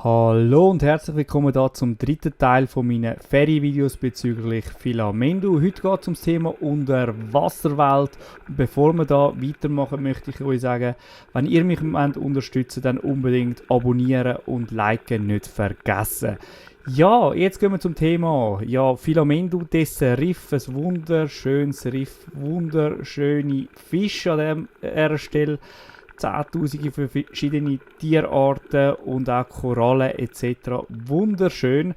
Hallo und herzlich willkommen da zum dritten Teil von meinen Ferienvideos bezüglich Filamendu. Heute geht es um das Thema Unterwasserwelt. Und bevor wir da weitermachen, möchte ich euch sagen, wenn ihr mich unterstützen wollt, dann unbedingt abonnieren und liken nicht vergessen. Ja, jetzt gehen wir zum Thema. Ja, Filamendu, dessen Riff, ein wunderschönes Riff, wunderschöne Fische an dieser Stelle. Zehntausende verschiedene Tierarten und auch Korallen etc. Wunderschön.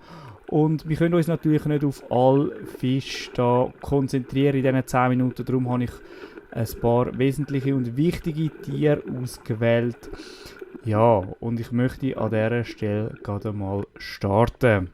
Und wir können uns natürlich nicht auf alle Fische da konzentrieren in diesen 10 Minuten. Darum habe ich ein paar wesentliche und wichtige Tiere ausgewählt. Ja, und ich möchte an dieser Stelle gerade mal starten.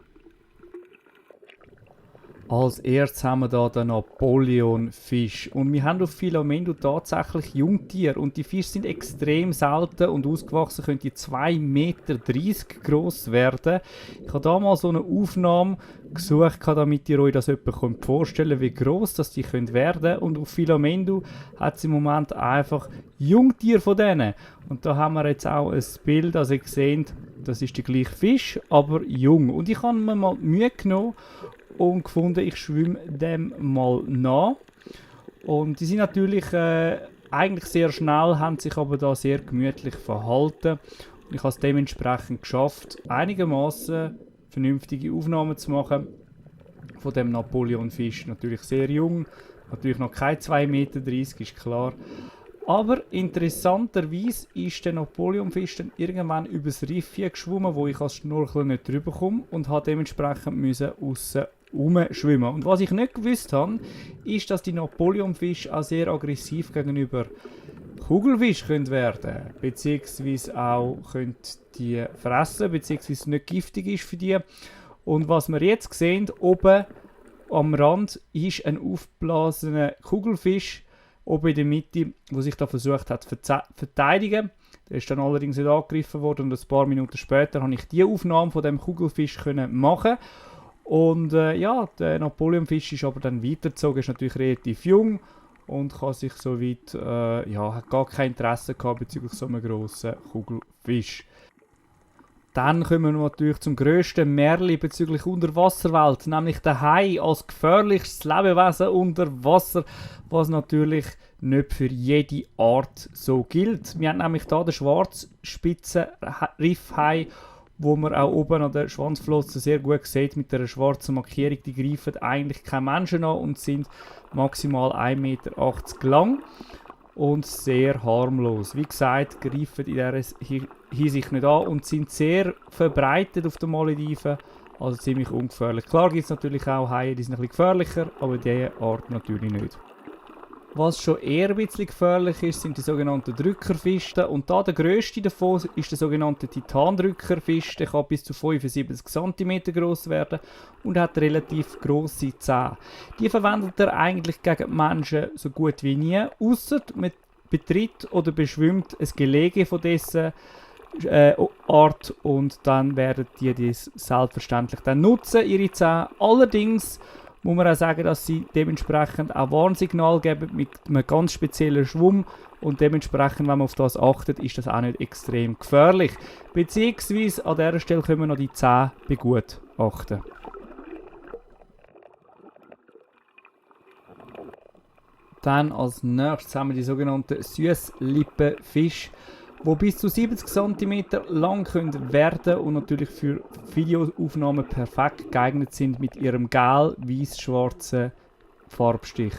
Als erstes haben wir hier den Napoleonfisch. Und wir haben auf Filamendu tatsächlich Jungtiere. Und die Fische sind extrem selten und ausgewachsen können die 2,30 Meter groß werden. Ich habe da mal so eine Aufnahme gesucht, damit ihr euch das etwa vorstellen könnt, wie groß das die werden können. Und auf Filamendu hat es im Moment einfach Jungtiere von denen. Und da haben wir jetzt auch ein Bild, also ihr seht, das ist der gleiche Fisch, aber jung. Und ich habe mir mal Mühe genommen und gefunden, ich schwimme dem mal nach. Und die sind natürlich eigentlich sehr schnell, haben sich aber da sehr gemütlich verhalten. Und ich habe es dementsprechend geschafft, einigermaßen vernünftige Aufnahmen zu machen von dem Napoleonfisch. Natürlich sehr jung, natürlich noch kein 2,30 Meter, ist klar. Aber interessanterweise ist der Napoleonfisch dann irgendwann übers Riff geschwommen, wo ich als Schnorchel nicht drüber komme und habe dementsprechend aussen rumschwimmen. Und was ich nicht gewusst habe, ist, dass die Napoleonfische auch sehr aggressiv gegenüber Kugelfisch werden können, beziehungsweise auch können die fressen, beziehungsweise nicht giftig ist für die. Und was wir jetzt sehen, oben am Rand ist ein aufgeblasener Kugelfisch, oben in der Mitte, der sich da versucht hat zu verteidigen. Der ist dann allerdings nicht angegriffen worden und ein paar Minuten später konnte ich die Aufnahme von dem Kugelfisch machen. Und ja, der Napoleonfisch ist aber dann weitergezogen, ist natürlich relativ jung und kann sich soweit, hat gar kein Interesse gehabt bezüglich so einem grossen Kugelfisch. Dann kommen wir natürlich zum grössten Märchen bezüglich Unterwasserwelt, nämlich der Hai als gefährlichstes Lebewesen unter Wasser, was natürlich nicht für jede Art so gilt. Wir haben nämlich hier den Schwarzspitzen-Riffhai, wo man auch oben an der Schwanzflosse sehr gut sieht mit der schwarzen Markierung. Die greifen eigentlich keine Menschen an und sind maximal 1,80 Meter lang und sehr harmlos. Wie gesagt, greifen in dieser Hinsicht nicht an und sind sehr verbreitet auf den Malediven, also ziemlich ungefährlich. Klar gibt es natürlich auch Haie, die sind ein bisschen gefährlicher, aber diese Art natürlich nicht. Was schon eher ein bisschen gefährlich ist, sind die sogenannten Drückerfische. Und da der grösste davon ist der sogenannte Titandrückerfisch. Der kann bis zu 75 cm groß werden und hat relativ grosse Zähne. Die verwendet er eigentlich gegen Menschen so gut wie nie, ausser man betritt oder beschwimmt ein Gelege von dessen Art und dann werden die dies selbstverständlich dann nutzen, ihre Zähne. Allerdings muss man auch sagen, dass sie dementsprechend auch Warnsignal geben mit einem ganz speziellen Schwung und dementsprechend, wenn man auf das achtet, ist das auch nicht extrem gefährlich. Beziehungsweise an dieser Stelle können wir noch die Zähne begutachten. Dann als nächstes haben wir die sogenannten Süsslippenfische, die bis zu 70 cm lang werden können und natürlich für Videoaufnahmen perfekt geeignet sind mit ihrem weiß-schwarzen Farbstich.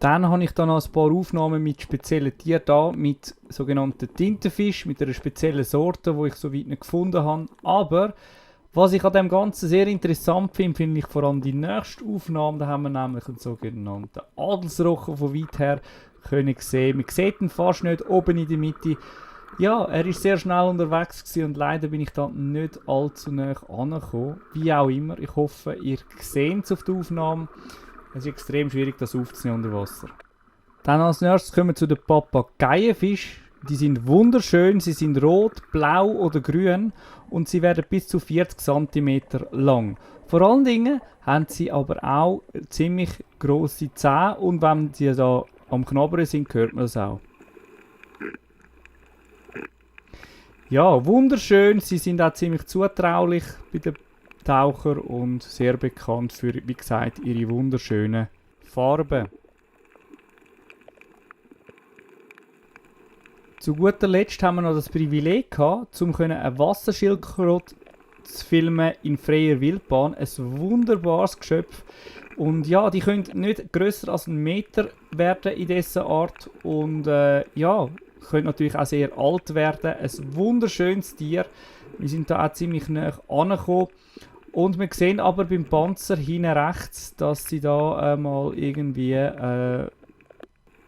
Dann habe ich dann noch ein paar Aufnahmen mit speziellen Tieren da, mit sogenannten Tintenfisch, mit einer speziellen Sorte, die ich soweit nicht gefunden habe. Aber was ich an dem Ganzen sehr interessant finde, finde ich vor allem die nächste Aufnahme. Da haben wir nämlich einen sogenannten Adelsrochen von weit her können sehen. Man sieht ihn fast nicht oben in der Mitte. Ja, er ist sehr schnell unterwegs gewesen und leider bin ich da nicht allzu nah angekommen. Wie auch immer, ich hoffe, ihr seht es auf der Aufnahme. Es ist extrem schwierig, das aufzunehmen unter Wasser. Dann als nächstes kommen wir zu den Papageienfischen. Die sind wunderschön, sie sind rot, blau oder grün und sie werden bis zu 40 cm lang. Vor allen Dingen haben sie aber auch ziemlich grosse Zähne und wenn sie da am Knabbern sind, hört man das auch. Ja, wunderschön. Sie sind auch ziemlich zutraulich bei den Tauchern und sehr bekannt für, wie gesagt, ihre wunderschönen Farben. Zu guter Letzt haben wir noch das Privileg gehabt, um eine Wasserschildkröte zu filmen in freier Wildbahn. Ein wunderbares Geschöpf. Und ja, die können nicht grösser als 1 Meter werden in dieser Art. Und ja, können natürlich auch sehr alt werden. Ein wunderschönes Tier. Wir sind da auch ziemlich nah angekommen. Und wir sehen aber beim Panzer hinten rechts, dass sie da mal irgendwie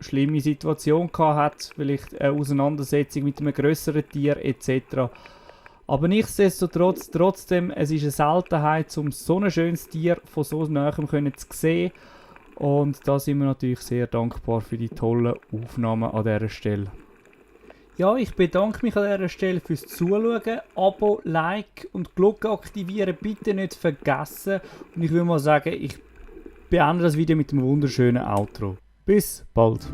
schlimme Situation gehabt hat, vielleicht eine Auseinandersetzung mit einem grösseren Tier etc. Aber nichtsdestotrotz, trotzdem, es ist eine Seltenheit, um so ein schönes Tier von so nahem zu sehen. Und da sind wir natürlich sehr dankbar für die tollen Aufnahmen an dieser Stelle. Ja, ich bedanke mich an dieser Stelle fürs Zuschauen. Abo, Like und Glocke aktivieren bitte nicht vergessen. Und ich würde mal sagen, ich beende das Video mit einem wunderschönen Outro. Bis bald!